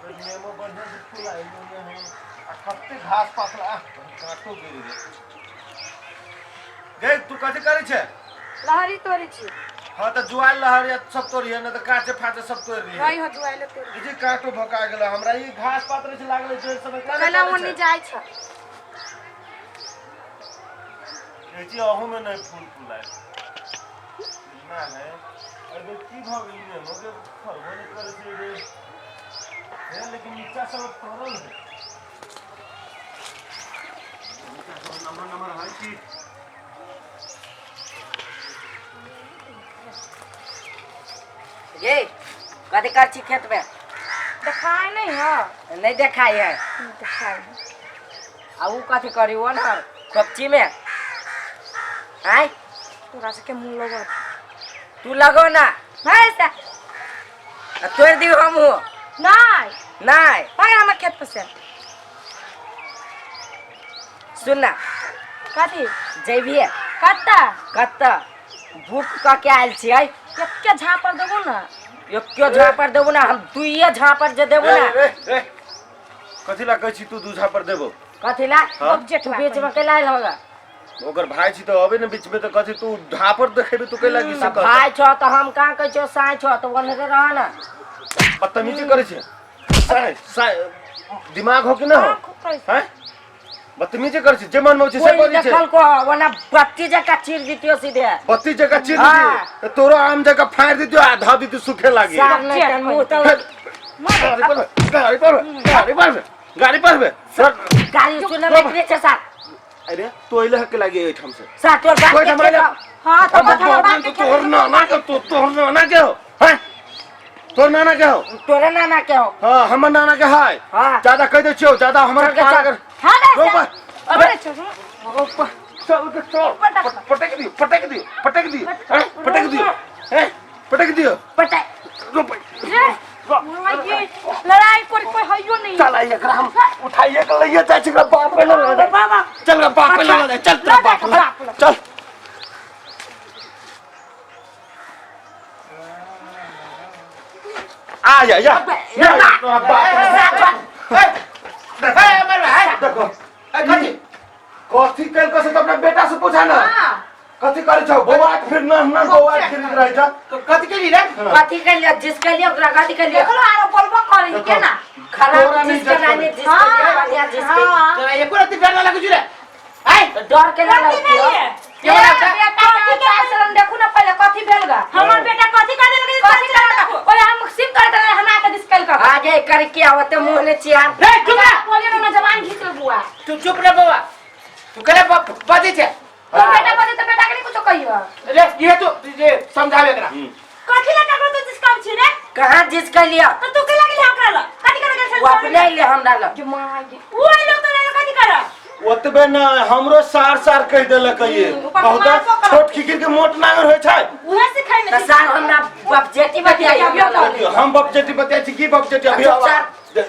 नेमो बढ़िया से फुलाइल है आ कते घास पात आ काटो गिर गेल। गई तू कथी करै छै? लहरी तोड़ै छी। हाँ तऽ जुआल लहर सब तोड़िहे ना तऽ काचे फाचे सब तोड़ रही। नहीं हो, जुआइले तोड़। ई जे काटो भका गेल हमरा, ई घास पात रहे छै लागल जड़ सब एकरा कैला ओनी जाइ छ। कहै छी अहू में नहीं फूल फुलाय ना है। अबे की भऽ गेल नेमो के, फरबो नहीं करै छै रे हे, लेकिन नीचा सब फरल है, नीचा सब नमहर नमहर है की। ये कथी कर छी खेत में? देखाय नहीं है। नहीं देखाई है। देखाय है। आ ऊ कथी करी वो ना खोपची में आय? तोरा सबके मुँह लगो। तू लगो ना। भाई सा आ तोड़ दियो हम हो। नहीं। नहीं। भाग हमर खेत पर से। सुन ना। कथी? जैबिए। कत्ता? कत्ता भूख कऽ के आयल छियै। एके झापड़ देबो ना। एको झापड़ देबो ना, हम दुइये झापड़ जे देबो ना। रे रे, कथी ला कहै छी तू दू झापड़ देबो? कथी ला? हाँ? तू बीच में कैला आयल होगा? ओकर भाई छी तऽ अबे ने बीच में, तऽ कथी तू झापड़ देखेबी तू कैला की से? तऽ भाई छौ तऽ हम कहाँ कहै छियौ, साँय छौ तऽ ओन्हरे रह ना। बदतमीजी करै छै साय साय, दिमाग हो कि ना हो? हैं, बदतमीजी करै छै, जे मन में होइ छै से कोई बजै छै। देखल को ओना बत्ती जकाँ चीर दितियो सीधे। बत्ती जगह चीर हाँ। दितियो तोरो, आम जगह फाड़ दितियो आ धऽ दितियो सूखे लागी। सार नहीं तन मुँह तो गाड़ी पर गाड़ी पर गाड़ी पर गाड़ी पर सर। गाड़ी सुनने में इतने छे सार। अरे तो अइले हक लागी एहिठाम से। सार तोर बाप कोई के हमरा खेत हौ। हाँ तो अब हमर बाप के तो तोहर नाना के, तो तोहर नाना के हो हैं, तोहर नाना के हो। तोरे नाना के हो। हाँ, हमर नाना के है। हाँ। ज्यादा कह दे छियो ज्यादा हमर चल के पार चल। कर। हाँ रे। रोपा। अबे चल। चल के चल, पटक दियो पटक दियो पटक दियो हैं, पटक दियो हैं, पटक दियो। पटे रोपा। रे लड़ाई कोई कोई हइयो नहीं। चल आई एकरा हम उठाइए के लइए जाइ छी एकरा बाप पे लगा दे। बाबा। चल एकरा बाप पे लगा दे, चल तेरा बाप लग चल। आ जा या या तोरा बाप। देखो कथी कथी कल से तो अपना बेटा से पूछा ना। हाँ। कथी करे छौ बौआ के, फिर ना ना बौआ के फिर रह जा। कथी केली रे? कथी के लिए जिसके लिए ओकरा कथी के लिए? देखलो आरो बोलबो करी के ना। खराब तोरा नहीं जिसके जज नानी करे। जिसके लिए बढ़िया जिसके। हाँ। तोरा एको रत्ती डर ना लागै छै रे? आय। डर के ना कथी लगती हो। भेल? के बना ए, बेटा कथी के चलन देखू ना पहिले कथी भेल गा। हमर बेटा कथी कर देलक? कथी कर ओए हम सिम करत रहे हमरा के दिस कल कर। आगे करके आवते मुंह ने चियार। रे चुप रह। बोलिए ना, जबान घीच ले बुआ। तू चुप रह बौआ, तू केना बजै छै? तो बेटा बजे तो बेटा के नहीं कुछो कहियो। रे ये तो ये समझावे एकरा। कथी लगा ककरो तू जिस काम छी रे? कहाँ जिसके लिए? तो तू के लगली हमरा लग कथी करे गेल? वो अपने ले हमरा लग। के मां गे उ आइलो तो ना कथी कर। ओतबे न हमरो सार सार कह देलक ये। ऊपर कहू तऽ मारबो करत। छोट खिखिर के मोट नांगर होइ छै। उहे सिखाइ तो ने। सार हमरा बाप जेती बतियाई हमरा लग। देखियौ, हम बप जेटी बतियाइ छी की बप जेटी अभी अच्छा, आवा। सार।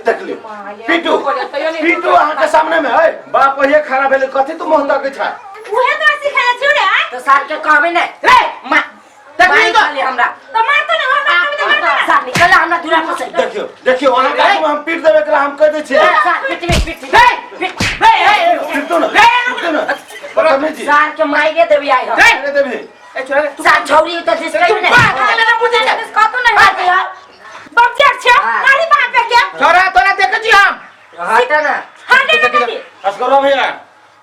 देख लियौ पीटू पीटू अहाँ के सामने में है बाप ओहिए खड़ा भेलै, कथी तू मुँह तकै छै? उहे तो सिखाइ छियो रे। तो सार के कहबे नहीं रे मा देखली मारी तो। खाली हमरा। तो मार तो ना हमरा कभी तो मार तो ना। सार निकल हमरा दूरा पर से। देखियौ देखियौ, अहाँ के आगू में हम पीट देबै एकरा, हम कहि दै छियै। सार पिटबे पिटबे रे पिट। रे रे पीटतो ना पीटतो ना बदतमीजी। सार के माइरे देबी आई हम। रे अरे देबही। ए छोरा रे, तू सार छौरी तो जिसके तू नहीं। बात केला ना बुझै छै। कतो नहीं बात यार। बाप के छै हाँ। नारी बाप के। छोरा तोरा देखै छी हम। हट ना। हां दे ना कथी। असगरो भैया,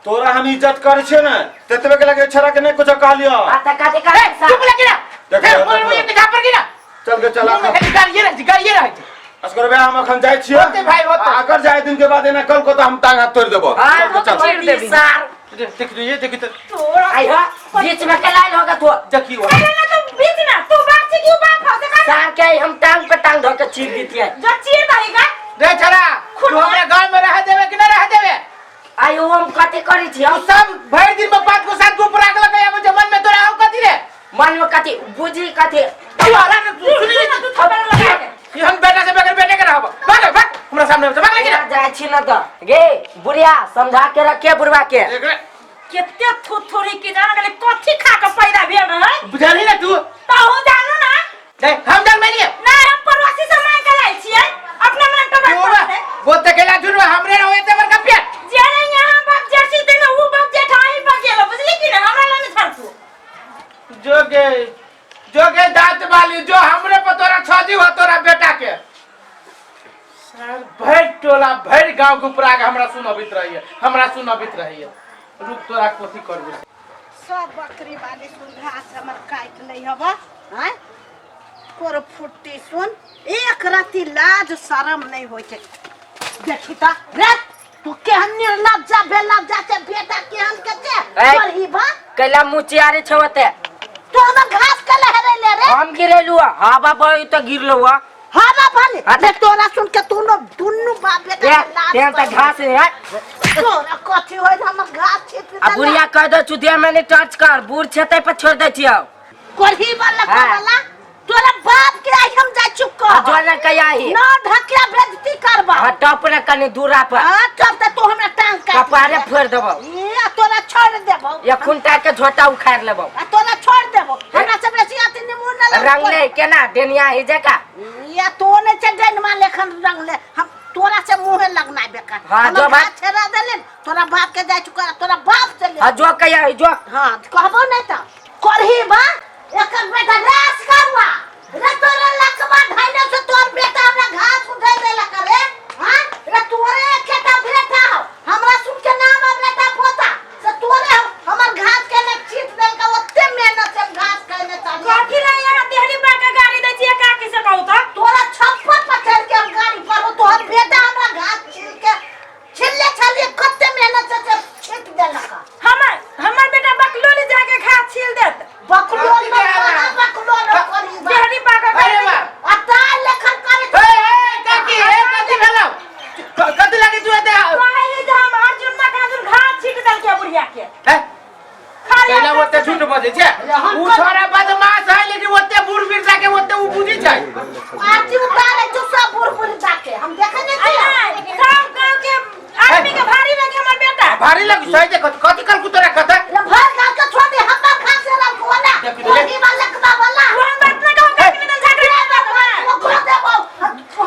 तोरा हम इज्जत करै छियै ने तेतबे के लगे छोरा के नहीं कुछो कहलियो। आ त कथी कर ए चुप लगी ना। देखो, ए, देखो। मुँह एक झापड़ गिरा। चल के चला। मुँह में खाली गाड़िए रहै छै, गाड़िए रहै छै। असगर भैया, हम अखन जाइ छियै। होतै भाई, होतै। आ अगर जाय दिन के बाद एना कल को तो हम टांग हाथ तोड़ देबो। हां चल के चल। चीर देबी सार। देख ये देख तो। तोरा आई हा बीच में के लाइन होगा तो। देखियो। अरे ना तू बीच ना तू बाप छै कि उ बाप हो से का? सार के हम टांग पे टांग धो के चीर देती है। जो चीर दहीगा। रे छोरा, तू हमरा गाँव में रह देवे कि ना रह देवे? आई हम कथी करै छी? तू हम सब भरि दिन में पाँच गो सात गो पुरा के लगे आबै छै, मन में तोरा आउ कथी रे? मन में कथी बुझी कथी? तू हरा ने तू सुनी तू तू थपड़ लगा के। ई हम बेटा से बगैर बेटे के रहब। भाग भाग हमरा सामने से भाग लगी ना। जाइ छी न तऽ गे बुढ़िया, समझा के रखे बुढ़वा के। एकरे केते थुथुरी के जान गेले कथी खा के पैदा भेल रहै। बुझलही ना तू? त हो जानू ना। नहीं हम जान नहीं। ना हम पड़ोसी से मांग के लाइ छियै अपना मन के बात। एते बड़का पेट। जे रे यहाँ बाप जेठ छी ते ने ऊ बाप जेठ आही पर गेलो, बुझली कि ना? हमरा लने छाड़ तू। जो गे, जो गे दांत वाली, जो हमरे पर तोरा छजी हो तोरा बेटा के। सर भरि टोला भरि गांव गुपरा के हमरा सुनबित रहिए, हमरा सुनबित रहिए। रुक तोरा कोथी करबो। सब बकरी वाली सुन घास हमर काटि लै हब आँय कोर फुट्टी सुन एक रति लाज शरम नहीं होइ छै। देखी त रे तू केहन निर्लज्जा बेलज्जा छै बेटा केहन के छै। ऐ। तोर ई बा कैला मुचियारी छौ ओते? तू हमर घास के लहरे ले रे। हम गिरेलु हवा बही तो गिरलो हुआ। हवा भले हाँ, ले तोरा सुन के तू दुनू बाप बेटा के लाज तें त पड़ि। घास है। तोरा कथी होय हमर घास छिप। आ बुढ़िया कह दे छु देह में नहीं टच कर, बूढ़ छे तै पर छोड़ दे छियौ। कोरही वाला। हाँ। वाला तोरा बाप के आई हम जा चुप आ कर जो न कहिया ही न ढकिया बेइज्जती करबा। हाँ टप न कनी दूरा पर। हाँ तब त तू हमरा टांग काट कपारे फोड़ देबौ। ए आ तोरा छोड़ देबौ। ये खूंटा के झोटा उखाड़ लेबौ। आ तोरा छोड़ देबौ, हमरा से बेसी अति निमून न लग। रंगले केना डेनिया ही जका। या तो ने छै डनमा लेखन रंगले हम तोरा से मुंहे लगना बेकार। हाँ, हमर जो बात- घास छेड़ा देले तोरा बाप के जाय चुका तोरा बाप से ले। हाँ जो कहिया ही जो। हाँ कहबो नहीं त करही बा एकर बेटा रास करवा रे तोरा लकवा धैने से तोर बेटा हमरा घास उठै देलक रे। हां रे तोरे एकेटा बेटा हो हमरा सुन के नाम आ बेटा पोता से तोरे हो हमर घास के ने चीट देलक ओते मेहनत से हम घास केने चाली। कथी ला यहाँ देहरी पर के गाड़ी दै छियै काकी से कहू त? तोरा छप्पर पर चढ़ के हम गाड़ी पर हो तोहर बेटा हमरा घास छील के छिलले छलिए कते मेहनत से से छीट देलक। हमर हमर बेटा बकलोली जाके घास छील देत। बकलोल न कहा बकलोल न करी बा। देहरी पर के अरे गाड़ी। बा। आ ताय लेखन करे। ए ए काकी, ए कथी भेलौ? कथी लागे तू एते? कहै जे हम अर्जुन मकाजुन घास छीट देलकै बुढ़िया के। ए, खाली कैला ओते झूठ बजै छै? हम उ छोरा बदमाश है लेकिन ओते बूढ़ बिरसा के ओते उ बुझै छै। आरती उतारे छौ सब बूढ़ बूढ़ जाके हम देखे नहीं छियै। सब गाँव के आदमी के भारी लगे हमर बेटा। भारी लग सही जे कथी कथी कल तोरा कथा? रे भर गाँव के छोड़ दे हमर घास रख वाला। देख, देख। कोही वाला लकवा वाला। तू हम बात ना कहू काकी में झगड़ा कर। ओकरो देबौ।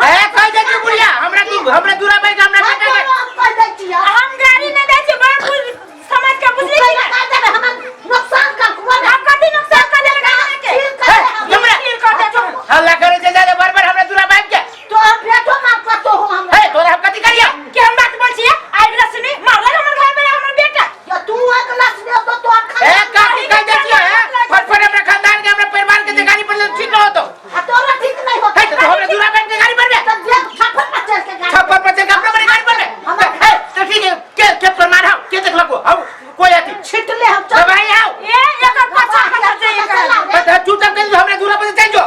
ए कह दे कि बुढ़िया हमरा तू हमरा दूरा बैठ हमरा हम बेटा के तोरा कह दै छियै। हम गाड़ी नहीं दै छियै, बड़ बुझ समझ के तू बुझली कि कैला ना? काट देबे हमर नुकसान कर कुआ। हम कथी नुकसान कर देलकै अहाँके? छील कर दे हम। हमरा छील कर दे तू। हल्ला करे छै जादे बार बार हमरा दूरा बैठ के। तोहर बेटो मार कतो हो हमरा। ए तोरा हम कथी करियो? के हम बात बोल छियै? आइ लक्ष्मी मारलक हमर घर में हमर बेटा। या तू अगला से तो तोहर ए खानदान काकी कह दे छियो ए फटफट हमरा खानदान के हमरा परिवार के जे गाड़ी पर ठीक न होतो। आ तोरा ठीक नहीं होतो। हे तो हमरा दूरा बैठ के गाड़ी पर तो देख छप्पर पर चढ़ के गाड़ी। छप्पर पर चढ़ के अपना बड़ी गाड़ी पर ए तो ठीक है के के प्रमाण how के देखलको how कोई अथी छिटले हम चल। दवाई how. ए एकर पछा खतर छै एकर। तो तू तब के हमरा दूरा पर चल जो।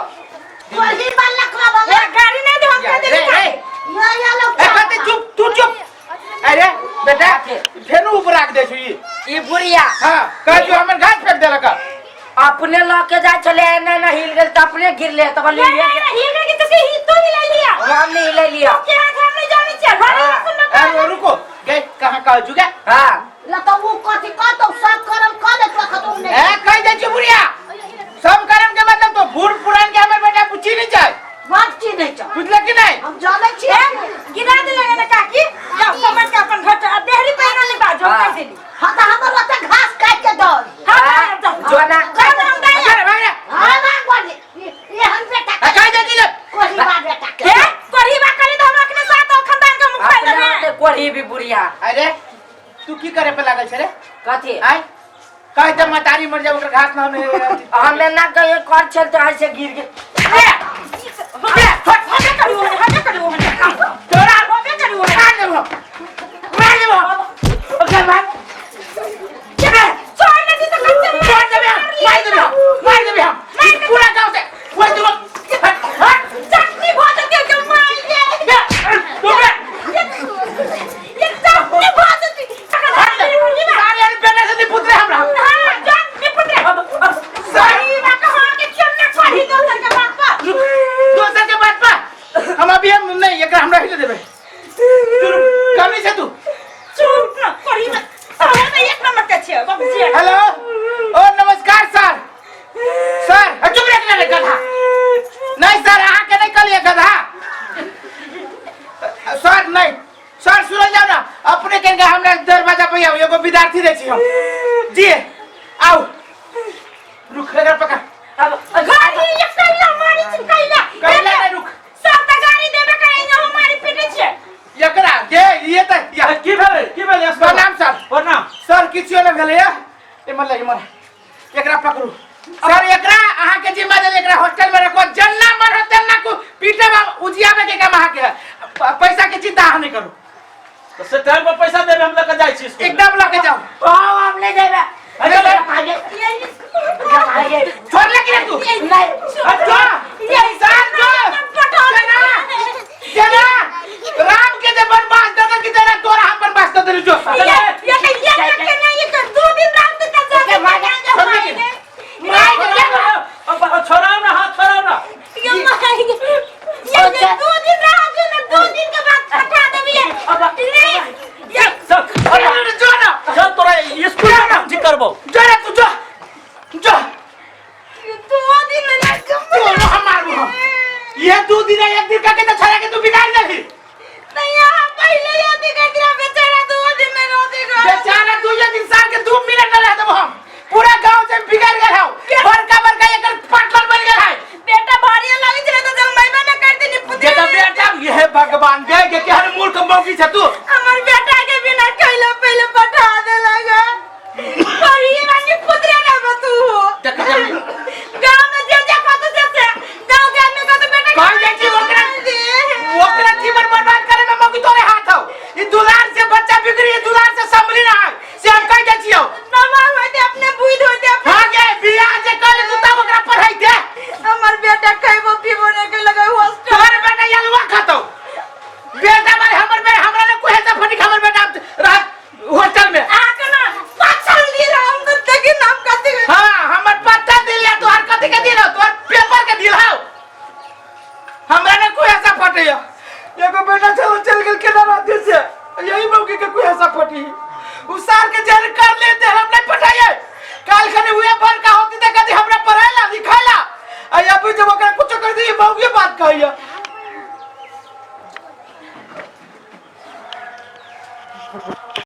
कोही वाला लकवा वाला। ए गाड़ी नहीं दे हम कह रे देली। रे या या लोग। ए कते चुप तू चुप। अरे बेटा फेनु ऊपर राख दे छु ई। ई बुढ़िया हां कह जो हमर घास फेंक देलक। अपने लऽ के जाइ छलै एना एना हिल गेल तऽ अपने गिरले तऽ नहीं कहलियै नहीं हिल गई तो से ही तू ही ले लिया। हम नहीं हिले लिया। के हाथ हम नहीं जानी छियै घर में सुन। अरे रुको गए कहां कह जुगा? हाँ ल तो वो कथी कहतो सब करम कह दे तो खतम नहीं। ए कह दे छु बुढ़िया सब करम के मतलब तो बूढ़ पुरान के हमर बेटा पूछी नहीं जाए। बात की नहीं छ। बुझल कि नहीं? हम जानै छियै। गिरा देले ने काकी जाओ समझ के अपन घर आ देहरी पे नहीं बाजो हाँ। कह देली। हाँ तो हमर ओते घास काट के दौड़। हां जाओ जो ना जाओ हम दे। अरे भाई रे हाँ ना गोली ये हम बेटा ए कह दे छु कोही बा बेटा के। हे कोरी बा करे तो हम अपने साथ और खानदान के मुख अपने देबे। ओते कोढ़ी भी बुढ़िया। अरे तू की करे पे लागल छे रे? कथी? आय कह दे मतारी मर जाए ओकर घास ना हमें। हमे ना कहियो कर छल तऽ ऐसे गिर गेल। हमे करियो हमे करियो तोरा हमे करियो। मार देबो मार देबो ओकर बाद छोड़ नहीं तो कच्चे मार देबे हम मार देबे हम मार देबे हम पूरा गांव से वही देबो। हट हट चटनी भऽ जेतै के मार ले। तू बे ये चटनी भऽ जेतै। सारे यार बेटा से नहीं पुत्र हमरा। हां चटनी पुत्र सही बा कहा के केना पढ़ी दोसर के बात पर। दोसर के बात पर हम अभी हम नहीं एकरा हमरा हिले देबे। तू कमी से तू चुप न करी मत हमरा एक नंबर के छियै बाबूजी। हेलो ओ नमस्कार सर। सर चुप रह रे गधा। नहीं सर अहाँ के नहीं कहलिए गधा सर। नहीं सर सुनल जाओ ना अपने कनिका हमरा दरवाजा पर आउ एगो विद्यार्थी दै छी हम जी आउ रुक एकरा पकड़ अब गाड़ी ये कैला मारी छी कैला कैला नहीं रुक सब त गाड़ी देबे करे यहाँ मारी पीटे छियै एकरा के ये त या की भेलै की भेलै प्रणाम सर प्रणाम सर किछु नहि भेलै या एमहर ले एमहर एकरा पकड़ू सर एकरा अहाँ के जिम्मा देल एकरा हॉस्टल में रखो जन्ना मर तन्ना को पीटे में उजियाबे के काम अहाँ के है। पैसा के चिंता अहाँ नहीं करू तऽ से टाइम पर पैसा देबै हम लऽ कऽ जाइ छी स्कूल एकदम लऽ के जाओ ओ हम नहीं जेबे अरे, अरे भागे भागे छोड़ ले कि तू नहीं अब जो सर जो जना जना राम के जे बनवास दे दे कि तेरा तोरा हम बनवास दे देली जो सर ये ये ये ये के नहीं ये दो दिन रात तक जा छोड़ ले कि मार के अब छोड़ाउ ना हाथ छोड़ाउ ना ये मार ये ये दो दिन रात जो ना दो दिन के बाद पठा देबी नहीं ये चल अरे अरे जो ना चल तोरा स्कूल में हम ठीक करबौ जो ना तू जो जो दो दिन में ना तोरो हम मारू हम ये दू दिन एक दिन का के तो छोड़ा के तू बिगाड़ देली नहीं यहाँ पहले ही अति कर दिया बेचारा दो दिन में रोती गया बेचारा दू ये दिन साल के 2 मिनट न रह देबो हम पूरा गांव से बिगड़ गेल हौ बड़का बड़का एकर पार्टनर बन गेल है बेटा भारी लगी छले तो जलमैबे न कर देनी पुत्री जे बेटा ये भगवान गे के केहन मूर्ख मौगी छ तू हमर बेटा के बिना खैले पहले पठा दे लगा और ये मानी पुत्री ना बतू देख जल्दी। गांव में जे जे कतो से से गांव के आदमी कतो बेटा कहाँ जाइ छी ओकरा ओकरा जीवन बर्बाद करे में मौगी तोरे हाथ हौ ई दुलार से बच्चा बिगड़ी ई दुलार से संभली ना।